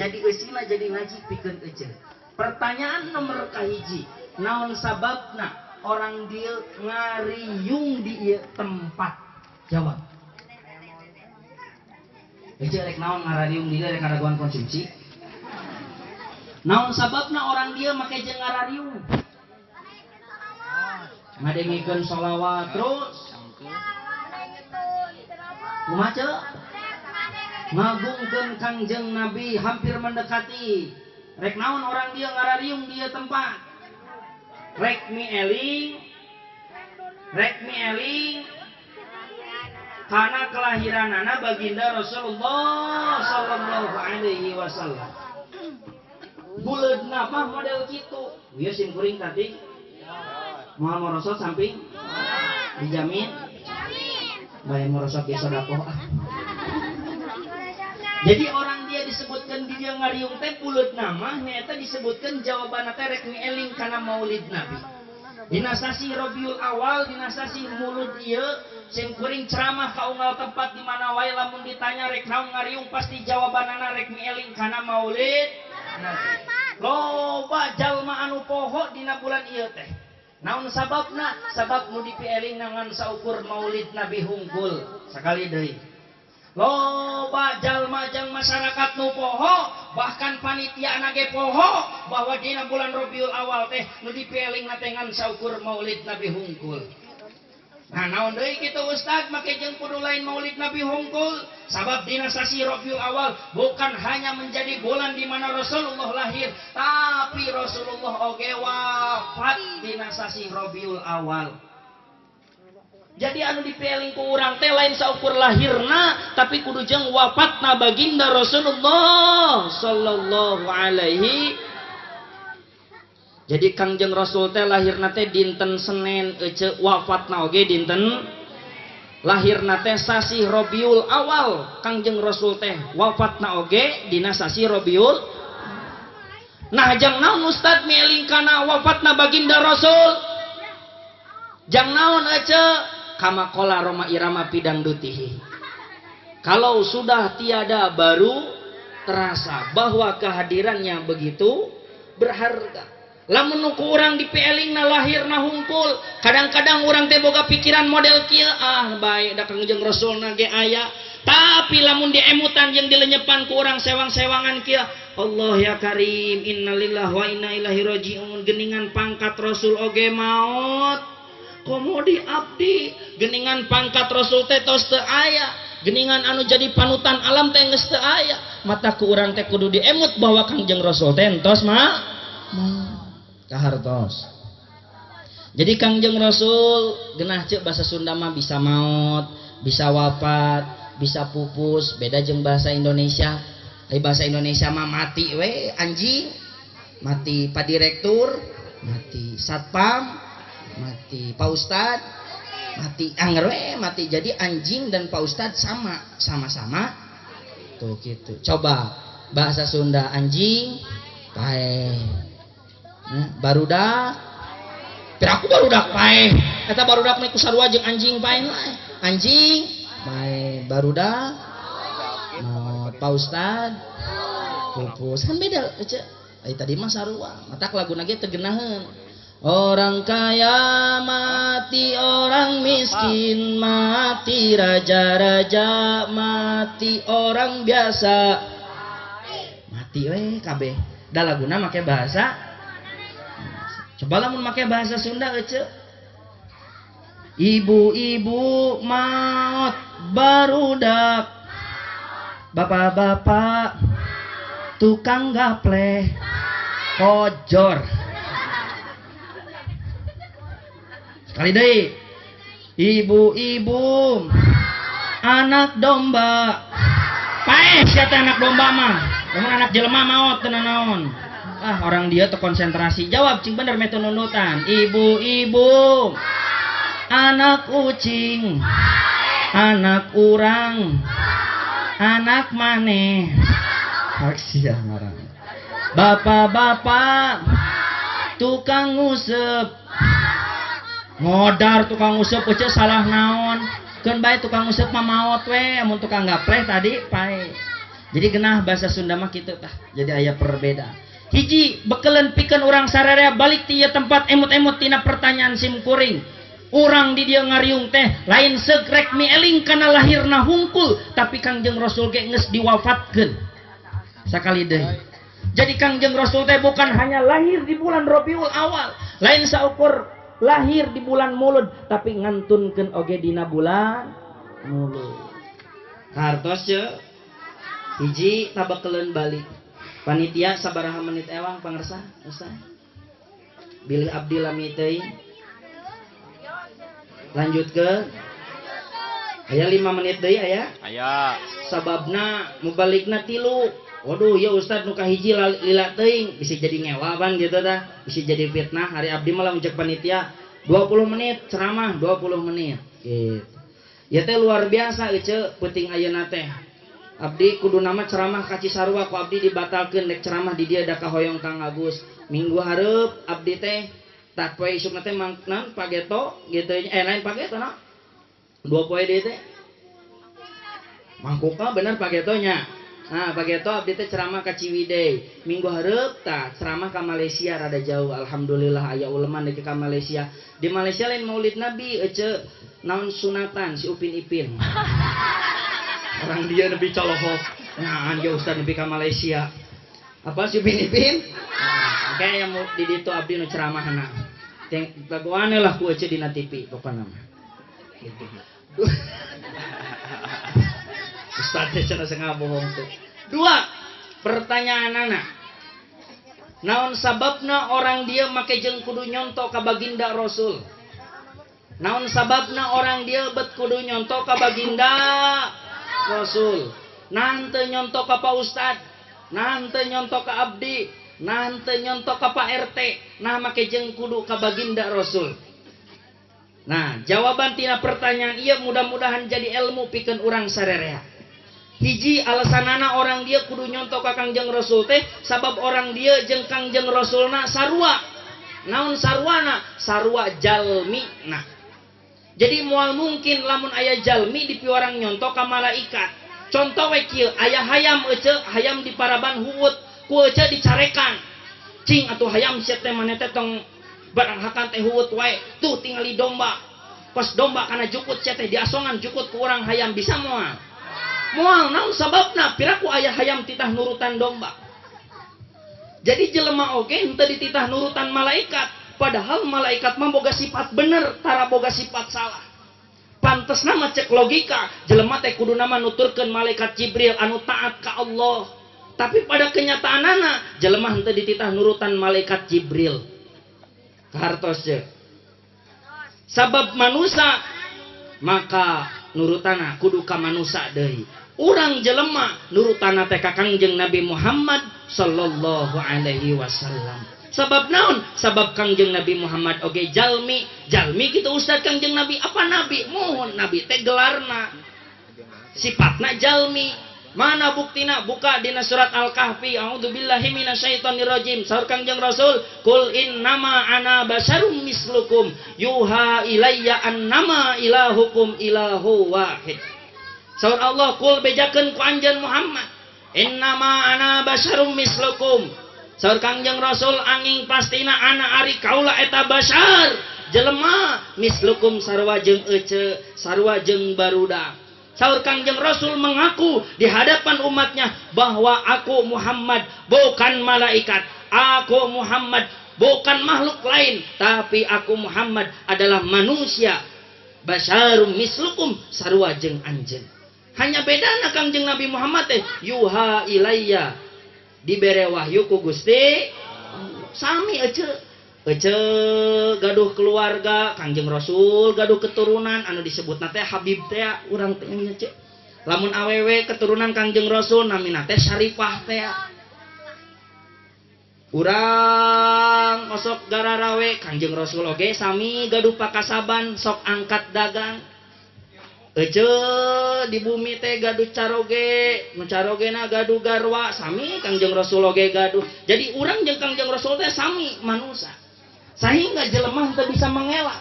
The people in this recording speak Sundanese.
Jadi eusina jadi ngaji pikeun ece. Pertanyaan nomor kahiji, naon sababna orang dieu ngariung di ieu tempat? Jawab. Ece rek naon ngarariung di dieu rek ngaraguan konsumsi? Naon sababna orang dieu make jeung ngarariung? Ngadengikeun sholawat terus. Kumaha ceu? Ngagungkeun Kangjeng Nabi hampir mendekati. Rek naon orang dia ngarariung dia tempat? Rek mieling, rek mieling karena kelahiranana baginda Rasulullah sallallahu alaihi wasallam. Buleudna mah model kitu. Ieu sim kuring tadi moal morosot samping dijamin bae morosot ge sedekah. Jadi orang dia disebutkan dia ngariung teh buleud nama nyaeta disebutkan jawabanna teh rek mieling kana maulid Nabi. Dina sasih Rabiul Awal, dina sasih Mulud ieu sim kuring ceramah ka unggal tempat di mana wae lamun ditanya rek naon ngariung pasti jawabanana rek mieling kana maulid Nabi. Loba jalma anu poho dina bulan ieu teh. Naon sababna? Sabab nu dipieling ngan saukur maulid Nabi hungkul. Sakali deui. Loba jalma jeung masyarakat nu poho, bahkan panitia ge poho bahwa dina bulan Rabiul Awal teh nu dipieling teh ngan saukur maulid Nabi hungkul. Nah naon deui kitu Ustaz make jeung kudu lain maulid Nabi hungkul? Sabab dina sasih Rabiul Awal bukan hanya menjadi bulan di mana Rasulullah lahir, tapi Rasulullah oge wafat dina sasih Rabiul Awal. Jadi anu dipieling ku urang teh lain saukur lahirna, tapi kudu jeung wafatna baginda Rasulullah sallallahu alaihi. Jadi Kangjeng Rasul teh lahirna teh dinten Senin, ece wafatna oge dinten lahirna teh sasih Rabiul Awal. Kangjeng Rasul teh wafatna oge dina sasih Rabiul. Nah jang naon Ustad mieling kana wafatna baginda Rasul? Jang naon ece? Kama kola Roma Irama pidangdutihi. Kalau sudah tiada baru terasa bahwa kehadirannya begitu berharga. Lamun nu ku urang dipieling na lahir na hungkul, kadang-kadang urang teh boga pikiran model kieu, ah bae da Kangjeng Rasulna ge aya. Tapi lamun diemutan jeung dilenyepan ku urang sewang-sewangan kieu, Allah ya Karim, innalillahi wa inna ilaihi rajiun, geningan pangkat Rasul oge maot. Komo di abdi geningan pangkat Rasul teh tos teu aya, geningan anu jadi panutan alam teh geus teu aya. Mata ku urang teh kudu diemut bahwa Kangjeng Rasul teh entos mah kahartos. Jadi Kangjeng Rasul genah ceuk bahasa Sunda mah bisa maot, bisa wafat, bisa pupus, beda jeung bahasa Indonesia. Ai bahasa Indonesia mah mati we anjing, mati pak direktur, mati satpam, mati Pak Ustad, mati anger we mati. Jadi anjing dan Pak Ustad sama, sama-sama tuh gitu. Coba bahasa Sunda anjing paeh. Nah, barudak, piraku barudak paeh. Eta barudak mah ku sarua jeung anjing paeh mah. Anjing paeh, barudak maot, Pak Ustad pupus. Kan beda ece. Ai tadi mah sarua, matak laguna ge teu geunaheun. Orang kaya mati, orang miskin mati, raja-raja mati, orang biasa mati we kabeh. Da laguna make bahasa. Coba lamun make bahasa Sunda ece. Ibu-ibu maot barudak, bapak-bapak tukang gapleh kojor. Sekali deui. Ibu-ibu anak domba paeh sia teh anak domba mah. Lamun anak jelema maot teu nanaon. Ah orang dia terkonsentrasi. Jawab cing bener meh nundutan. Ibu-ibu anak ucing, anak urang, anak maneh. Sia ngaran. Bapak-bapak tukang nguseup. Modar tukang nguseup ece salah naon. Keun bae tukang nguseup mah maot we, amun tukang gapleh tadi pae. Jadi genah bahasa Sunda mah kitu tah. Jadi aya perbedaan. Hiji bekelen pikeun urang sararea balik ti ieu tempat emut-emut tina pertanyaan sim kuring. Urang di dieu ngariung teh lain seuk rek mieling kana lahirna hungkul, tapi Kangjeng Rasul ge geus diwafatkeun. Sakali deui. Jadi Kangjeng Rasul teh bukan hanya lahir di bulan Rabiul Awal, lain saukur lahir di bulan Mulud, tapi ngantunkeun oge dina bulan Mulud. Kartos ye. Hiji tabakeleun balik. Panitia sabaraha menit ewang pangersa, Ustaz? Bilih abdi lami teuing. Lanjut ke aya 5 menit deui aya? Aya. Sababna mubalikna 3. Waduh ya Ustaz nu kahiji lila teuing bisa jadi ngewa ban gitu tah, bisa jadi fitnah. Hari abdi mah lamun cek panitia 20 menit ceramah 20 menit gitu. Ya teh luar biasa ece peuting ayeuna teh. Abdi kudu nama ceramah ka Cisarua ku abdi dibatalkeun rek ceramah di dieu da kahoyong Kang Agus. Minggu hareup abdi teh tak poe isukna teh mangnan pageto gitu lain pageto na. 2 poe deui teh. Mangkuka bener pagetonya. Nah, pageto abdi teh ceramah ka Ciwidey. Minggu hareup tah ceramah ka Malaysia rada jauh. Alhamdulillah aya uleman deui ka Malaysia. Di Malaysia lain Maulid Nabi ece naon sunatan si Upin Ipin. Orang dia nepi colohok. Nah, dia ustaz nepi ka Malaysia. Apa si Upin Ipin? Nah, oke yang mau di ditu abdi nu ceramahna. Teng laguane lah ku ece dina TV pokona mah. Gitu. Ustaz teh cenah sengaja bohong teh. Dua, pertanyaanana. Naon sababna orang dia make jeung kudu nyonto ka baginda Rasul? Naon sababna orang dia bet kudu nyonto ka baginda Rasul? Nante nyonto ka Pak Ustad, nante nyonto ka abdi, nante nyonto ka Pak RT, nah make jeung kudu ka baginda Rasul. Nah, jawaban tina pertanyaan ieu mudah-mudahan jadi ilmu pikeun urang sarerea. Hiji alasanana orang dia kudu nyonto ka Kangjeng Rasul teh sabab orang dia jeung Kangjeng Rasulna sarua. Naon sarwana? Sarua jalmi. Nah, jadi moal mungkin lamun aya jalmi dipiwarang nyonto ka malaikat. Contoh we kieu, aya hayam ece, hayam di paraban huut, ku ece dicarekan. Cing atuh hayam sia teh maneh teh tong barang hakan teh huut wae, tuh tingali domba. Pas domba kana jukut sia teh diasongan jukut ku urang hayam bisa moal. Moal naon sababna? Piraku aya hayam titah nurutan domba. Jadi jelema oge henteu dititah nurutan malaikat, padahal malaikat mah boga sifat bener, tara boga sifat salah. Pantesna mah cek logika, jelema teh kuduna mah nuturkeun malaikat Jibril anu taat ka Allah. Tapi pada kenyataanana jelema henteu dititah nurutan malaikat Jibril. Kahartos je. Sabab manusa maka nurutana kudu ka manusa deui. Urang jelema nurutana teh ka Kangjeng Nabi Muhammad sallallahu alaihi wasallam. Sabab naon? Sabab Kangjeng Nabi Muhammad oge jalmi. Jalmi kitu Ustaz Kangjeng Nabi apa nabi? Mohon nabi teh gelarna. Sifatna jalmi. Mana buktina? Buka dina surat Al-Kahfi. A'udzubillahi minasyaitonirrajim. Saur Kangjeng Rasul, "Qul innama ana basyarum mislukum yuha ilayya annama ilahukum ilahu wahid." Saur Allah, "Qul bejakeun ku anjeun Muhammad, innama ana basyarum mislukum." Saur Kangjeng Rasul, angin pastina ana ari kaula eta basyar, jelema mislukum sarua jeung ece, sarua jeung barudak. Saur Kangjeng Rasul mengaku di hadapan umatnya bahwa aku Muhammad bukan malaikat, aku Muhammad bukan makhluk lain, tapi aku Muhammad adalah manusia. Basyarum mislukum sarua jeung anjeun. Hanya bedana Kangjeng Nabi Muhammad teh yuha ilayya, dibere wahyu ku Gusti. Sami ece. Ece gaduh keluarga, Kangjeng Rasul gaduh keturunan anu disebutna teh Habib teh urang teh nya ce. Lamun awewe keturunan Kangjeng Rasul namina teh Syarifah teh. Urang osok gararawe Kangjeng Rasul oge sami gaduh pakasaban sok angkat dagang. Ece di bumi teh gaduh caroge, nu carogena gaduh garwa, sami Kangjeng Rasul oge gaduh. Jadi urang jeung Kangjeng Rasul teh sami manusia. Sehingga jelema teu bisa mengelak.